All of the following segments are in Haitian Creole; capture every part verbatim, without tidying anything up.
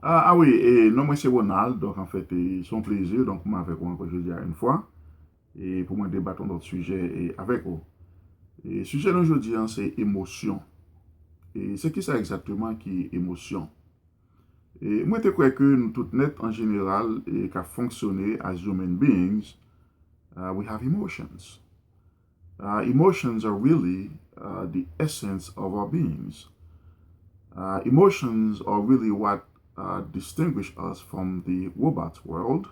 Ah, ah wi, e non mwen se Ronald, donk anfèt, e, se yon plezi, donk mwen avèk ou ankò jodi a yon fwa, e pou mwen debat yon lòt sijè e, avèk ou. E sijè nou jodi a se emosyon. E se kisa egzakteman ki emosyon? E mwen te kwè ke nou tout nèt an jeneral e k ap fonksyone as human beings, uh, we have emotions. Uh, emotions are really uh, the essence of our beings. Uh, emotions are really what uh, distinguish us from the robot world.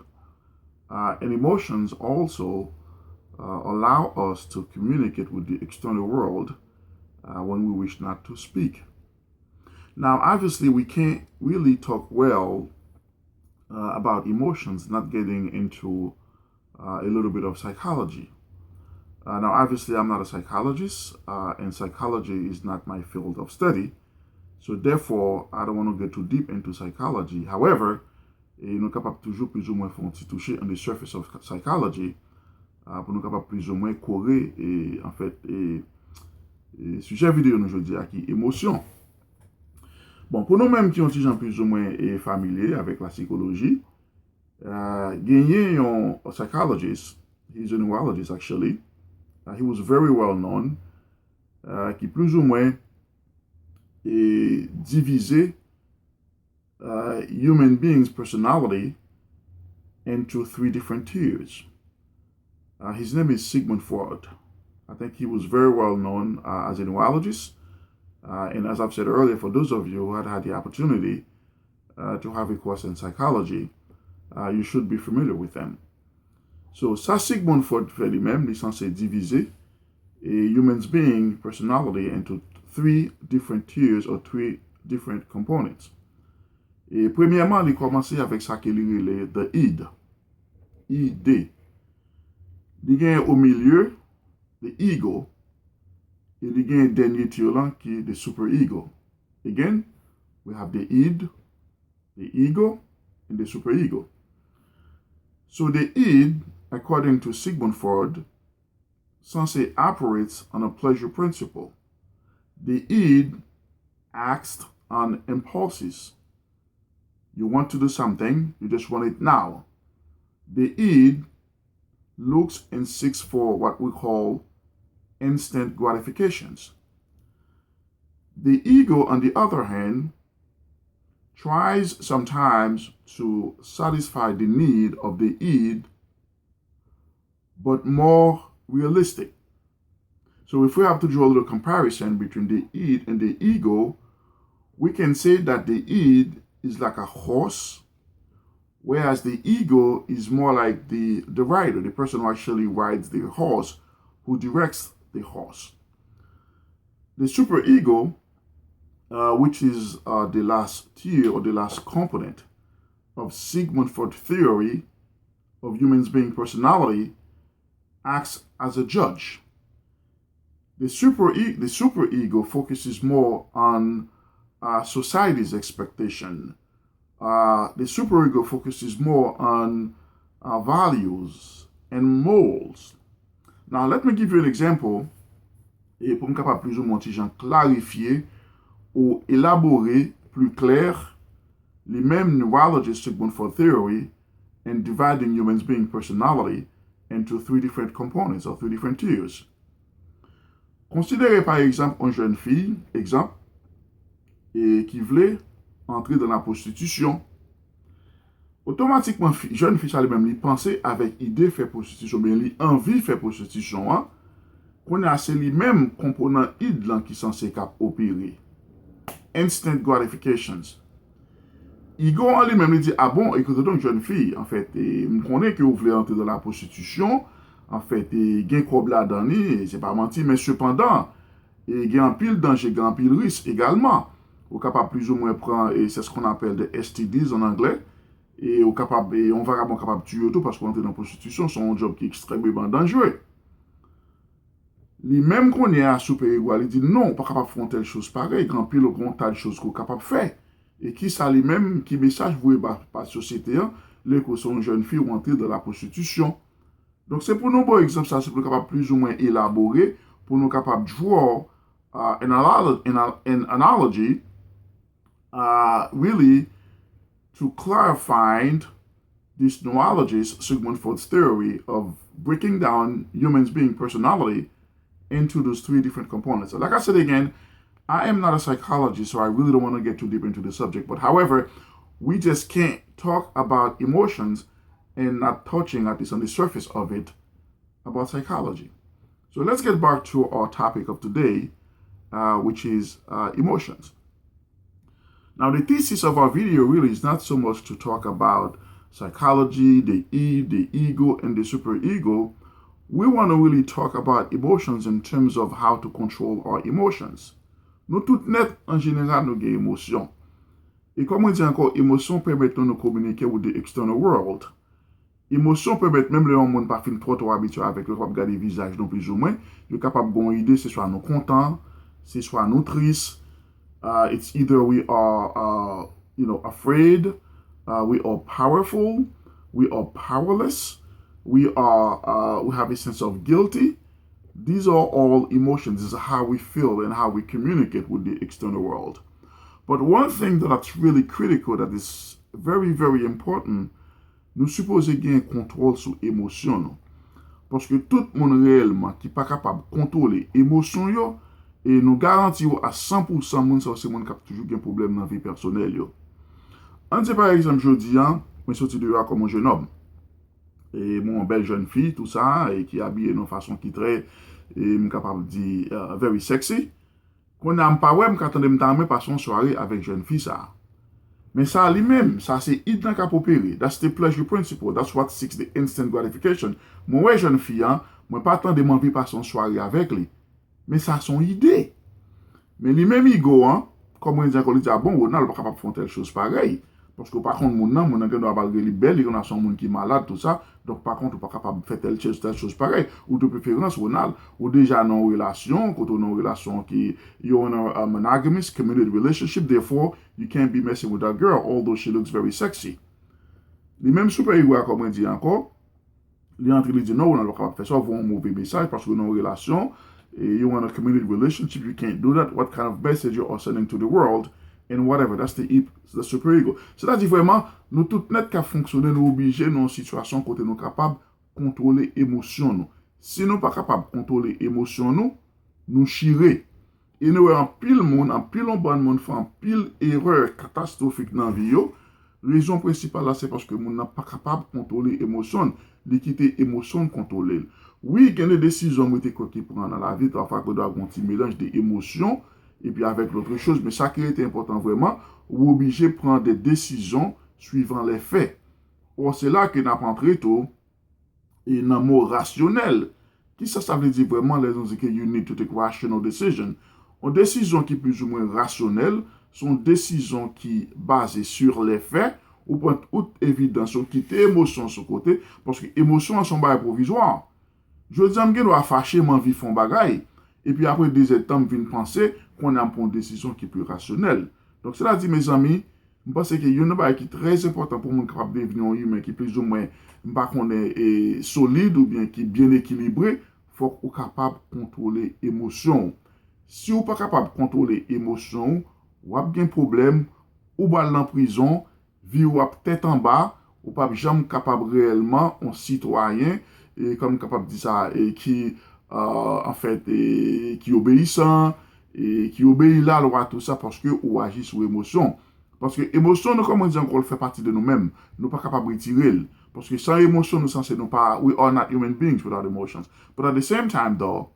Uh, and emotions also uh, allow us to communicate with the external world uh, when we wish not to speak. Now, obviously, we can't really talk well uh, about emotions, not getting into uh, a little bit of psychology. Uh, now, obviously, I'm not a psychologist, uh, and psychology is not my field of study. So, therefore, I don't want to get too deep into psychology. However, e nou kapab toujou plizoumwen fè yon ti touche on the surface of psychology uh, pou nou kapab plizoumwen kore e, anfèt, e, e sijè videyo nou jodi a ki emosyon. Bon, pou nou menm ki yon ti jan plizoumwen e familye avèk la sikoloji, uh, genyen yon psychologist, he's a neurologist actually, uh, he was very well known, uh, ki plizoumwen e divize uh, human beings' personality into three different tiers. Uh, his name is Sigmund Freud. I think he was very well known uh, as a neurologist. Uh, and as I've said earlier, for those of you who had had the opportunity uh, to have a course in psychology, uh, you should be familiar with him. So, sa Sigmund Freud fè li menm, li sanse divize e humans being personality into three different tiers or three different components. E premyèman, li kòmanse avèk sa ke li rele the id. I D. Li gen o milye, the ego, e li gen dènye tier lan ki the superego. Again, we have the id, the ego, and the superego. So the id, according to Sigmund Freud, sanse operates on a pleasure principle. The id acts on impulses. You want to do something, you just want it now. The id looks and seeks for what we call instant gratifications. The ego, on the other hand, tries sometimes to satisfy the need of the id, but more realistic. So if we have to draw a little comparison between the id and the ego, we can say that the id is like a horse, whereas the ego is more like the, the rider, the person who actually rides the horse, who directs the horse. The superego, uh, which is uh, the last tier or the last component of Sigmund Freud theory of humans being personality, acts as a judge. The super e- the superego focuses more on uh, society's expectation. Uh, the superego focuses more on uh, values and morals. Now, let me give you an example. E pou m kapab plizoumwen yon ti jan klarifye ou elabore pli klè li menm neurologist Sigmund Freud theory and dividing humans being personality into three different components or three different tiers. Konsidere pa egzanp yon jèn fi, egzanp, e ki vle antre dan la pwostitisyon. Otomatikman, fi- jèn fi sa li menm li panse avèk ide fè pwostitisyon, oubyen li anvi fè pwostitisyon an. Kounye a se li menm konponan id lan ki sanse k ap opere. Instant gratifications. Ego an li menm li di, a bon, ekoute donk, jèn fi, anfèt, e, m konnen ke ou vle antre dan la pwostitisyon, anfèt, e, gen kòb ladan li, e se pa manti, men sepandan, e, gen anpil danje, gen anpil risk egalman. Ou kapab plizoumwen pran, e, c'est ce qu'on appelle the S T Ds an anglè, e ou kapab, e, yon vagabon kapab tiye w tou paske w antre nan pwostitisyon, se yon djòb ki ekstrèmeman danjere. Li menm kounye a, super ego a, li di non, ou pa kapab fè yon tèl choz parèy, gen anpil yon ta de choz ke w kapab fè. E kisa li menm, ki mesaj voye ba, ba sosyete an, lè ke w se yon jèn fi ou antre dan la pwostitisyon. Donk se pou nou ba w egzanp sa, se pou nou kapab plizoumwen elabore, pou nou kapab draw uh, an, analo- an, an analogy, uh, really, to clarify this neurologist Sigmund Freud's theory of breaking down humans being personality into those three different components. Like I said again, I am not a psychologist, so I really don't want to get too deep into the subject. But however, we just can't talk about emotions and not touching, at least on the surface of it, about psychology. So let's get back to our topic of today, uh, which is uh, emotions. Now, the thesis of our video really is not so much to talk about psychology, the id, the ego, and the superego. We want to really talk about emotions in terms of how to control our emotions. Nou tout nèt, an jeneral, nou gen emosyon. E kòm mwen di ankò, emosyon pèmèt nou nou kominike with the external world. Emosyon pèmèt menm lè yon moun pa fin twò twò abitye avèk yo, kapab gade vizaj nou plizoumwen, yo kapab gen yon ide, se swa nou kontan, se swa nou tris. Uh, it's either we are, uh, you know, afraid, uh, we are powerful, we are powerless, we are, uh, we have a sense of guilty. These are all emotions. This is how we feel and how we communicate with the external world. But one thing that's really critical, that is very, very important, nou sipoze gen kontwòl sou emosyon nou. Paske tout moun reyèlman ki pa kapab kontwole emosyon yo, e nou garanti w a san pou san moun sa yo se moun k ap toujou gen pwoblèm nan vi pèsonèl yo. Ann di pa egzanp, jodi a, mwen soti deyò a kòm yon jenòm. E mwen yon bèl jèn fi, tou sa, e ki abiye nan yon fason ki trè, e m kapab di, uh, very sexy. Kounye a m pa wè, m ka tande m ta renmen pase yon sware avèk jèn fi sa a. Men sa li menm, sa se id lan k ap opere. That's the pleasure principle. That's what seeks the instant gratification. Mwen wè jèn fi an, mwen pa tande m anvi pase yon sware avèk li. Men sa se yon ide. Men li menm ego an, kòm mwen di ankò, li di, a bon, Ronald, ou pa kapab fè yon tèl choz parèy. Paske ou pa konn moun nan, moun nan gen dwa malgre li bèl, li gen dwa se yon moun ki malad, tou sa. Donk, pa kont, ou pa kapab fè tèl choz, tèl choz parèy. Ou de preferans, Ronald, ou deja nan yon relasyon, kote ou nan yon relasyon ki, you're in a, a monogamous, committed relationship, therefore, you can't be messing with that girl, although she looks very sexy. Li menm super ego a, kòm mwen di ankò, li antre, li di, non, Ronald, ou pa kapab fè sa, ou voye yon move mesaj, paske ou nan yon relasyon, e you in a committed relationship, you can't do that. What kind of message you are sending to the world, and whatever, that's the ip, the super ego. Sètadi vrèman, nou tout nèt k ap fonksyone, nou oblije nan yon sitiyasyon kote nou kapab kontwole emosyon nou. Si nou pa kapab kontwole emosyon nou, nou chire. E nou wè anpil moun, anpil yon bann moun fè anpil erè katastwofik nan vi yo. Rezon prensipal la se paske moun nan pa kapab kontwole emosyon l, li kite emosyon l kontwole l. Wi, gen de desizyon mwen te kwè ki pran nan lavi, pafwa gen dwa gen yon ti melanj de emosyon, epi avèk lòt choz, men sa ki rete enpòtan vrèman, ou oblije pran de desizyon swivan lè fè. Or, se la ke n ap antre tou, e nan mo rasyonèl. Kisa sa vle di vrèman lè nou di ke you need to take rational decision? Yon desizyon ki plizoumwen rasyonèl, se yon desizyon ki baze sur les faits, ou pran tout evidans, ou kite emosyon sou kote, paske emosyon an se yon bagay pwovizwa. Jodi a, m gen dwa fache, m anvi fè yon bagay, epi apre de zèdtan, m vin panse, kounye a m pran yon desizyon ki pi rasyonèl. Donk, sètadi, mezanmi, m panse ke youn nan bagay ki trè enpòtan pou moun kapab devni yon imen ki plizoumwen, m pa konnen, e, solid oubyen ki byen ekilibre, fòk ou kapab kontwole emosyon w. Si w pa kapab kontwole emosyon w, w ap gen pwoblèm, ou pral nan prizon, vi w ap tèt anba, ou p ap janm kapab reyèlman yon sitwayen, e, kòm m kapab di sa, e, ki, euh, anfèt, e, ki obeyisan, e, ki obeyi lalwa, tou sa, paske ou aji sou emosyon. Paske emosyon nou, kòm mwen di ankò, l fè pati de nou menm. Nou pa kapab retire l. Paske san emosyon, nou sanse nou pa, we are not human beings without emotions. But at the same time, though,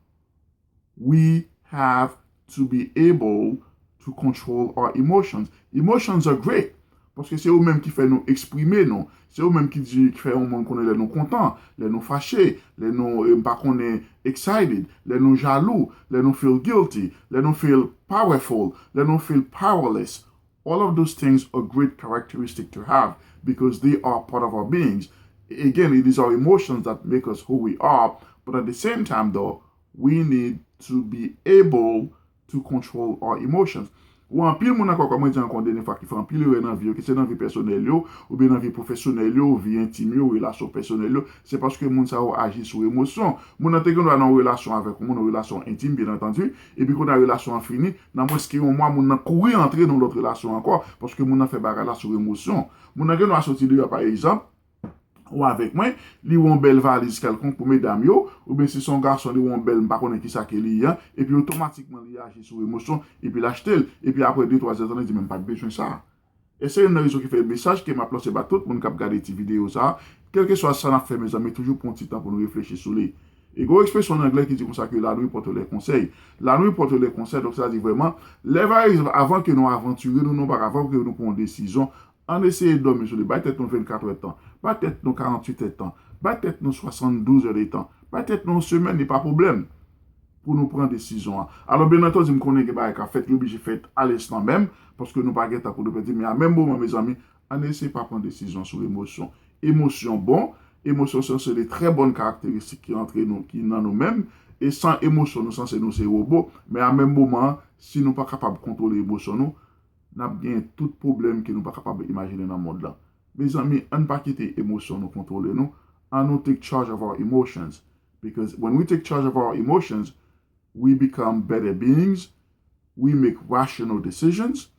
we have to be able to control our emotions. Emotions are great. Paske se yo menm ki fè nou eksprime nou. Se yo menm ki di, ki fè yon moun konnen lè nou kontan, lè nou fache, lè nou, eh, m pa konnen, excited, lè nou jalou, lè nou feel guilty, lè nou feel powerful, lè nou feel powerless. All of those things are great characteristic to have because they are part of our beings. Again, it is our emotions that make us who we are, but at the same time, though, we need to be able to control our emotions. Ou anpil moun ankò, kòm mwen di ankò dènye fwa, ki fè anpil erè nan vi yo, ke se nan vi pèsonèl yo, oubyen nan vi pwofesyonèl yo, vi entim yo, relasyon pèsonèl yo, se paske moun sa yo aji sou emosyon. Moun nan te gen dwa nan yon relasyon avèk yon moun, yon relasyon entim, byen antandi, epi kounye a relasyon an fini, nan mwens ke yon mwa, moun nan kouri antre nan lòt relasyon ankò, paske moun nan fè bagay la sou emosyon. Moun nan gen dwa soti deyò, pa egzanp, ou avèk mwen, li wè yon bèl valiz kèlkonk pou medam yo, oubyen si se yon gason, li wè yon bèl, m pa konnen kisa ke li ye, epi otomatikman li aji sou emosyon, epi l achte l, epi apre de, twa zè tan, li di, "Men m pa t bezwen sa." E se youn nan rezon ki fè mesaj ke m ap lanse ba tout moun k ap gade ti videyo sa a, kèlkeswa sa n ap fè, mezanmi, toujou pran ti tan pou nou reflechi sou li. E gen yon ekspresyon an anglè ki di konsa ke la nuit porte les conseils. La nuit porte les conseils, donk sa di vrèman, lè pa egzanp, avan ke nou avantire nou, non pa avan ke nou pran yon desizyon, ann eseye dòmi sou li, bay tèt nou vennkat èdtan, bay tèt nou karanntuit èdtan, bay tèt nou swasanndouz èdtan, bay tèt nou yon semèn, li pa pwoblèm pou nou pran desizyon an. Alò, byen antandi, m konnen gen bagay k ap fèt, li oblije fèt alenstan menm, paske nou pa gen tan pou nou pèdi, men a menm moman, mezanmi, ann eseye pa pran desizyon sou emosyon. Emosyon bon, emosyon se, se de trè bòn karakteristik ki antre nou, ki nan nou menm, e san emosyon, nou sanse nou se wobo, men a menm moman an, si nou pa kapab kontwole emosyon nou, n ap gen tout pwoblèm ke nou pa kapab imajine nan mond lan. Mezanmi, ann pa kite emosyon nou kontwole nou, ann nou take charge of our emotions. Because when we take charge of our emotions, we become better beings, we make rational decisions,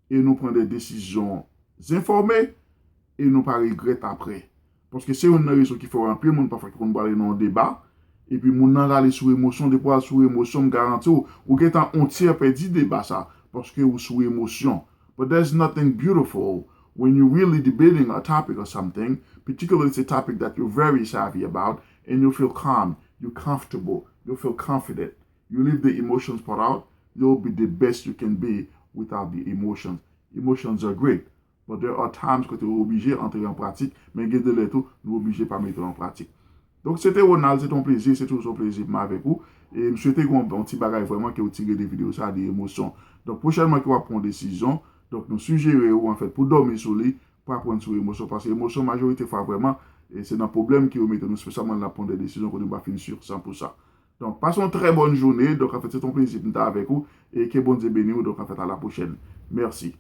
e nou pran de desizyon enfòme, e nou pa regrèt apre. Paske se youn nan rezon ki fè w wè anpil moun pafwa ki konn prale nan yon deba, epi moun nan rale sou emosyon, depi w al sou emosyon, m garanti w, ou gentan on tyè pèdi deba sa, paske ou sou emosyon. But there's nothing beautiful when you really debating a topic or something, particularly it's a topic that you're very savvy about, and you feel calm, you're comfortable, you feel confident. You leave the emotions part out, you'll be the best you can be without the emotions. Emotions are great, but there are times kote ou oblije antre an pratik, men gen de lè tou, nou oblije pa mete an pratik. Donk, se te Ronald, se te yon plezi, se toujou yon plezi pou mwen avèk ou. E m swete gen yon, yon ti bagay vrèman ke ou tire de videyo sa a, de emosyon. Donk, pwochènman ke w ap pran yon desizyon, donk, nou sijere ou, anfèt, pou dòmi sou li, pou aprann sou emosyon, paske emosyon, majorite fwa, vrèman, e se nan pwoblèm ke yo mete nou, espesyalman lè n ap pran de desizyon kote nou pa fin si san pou san. Donk, pase yon trè bòn jounen. Donk, anfèt, se te yon plezi pou m te avèk ou. E ke Bondye beni w. Donk, anfèt, a la pwochèn. Mèsi.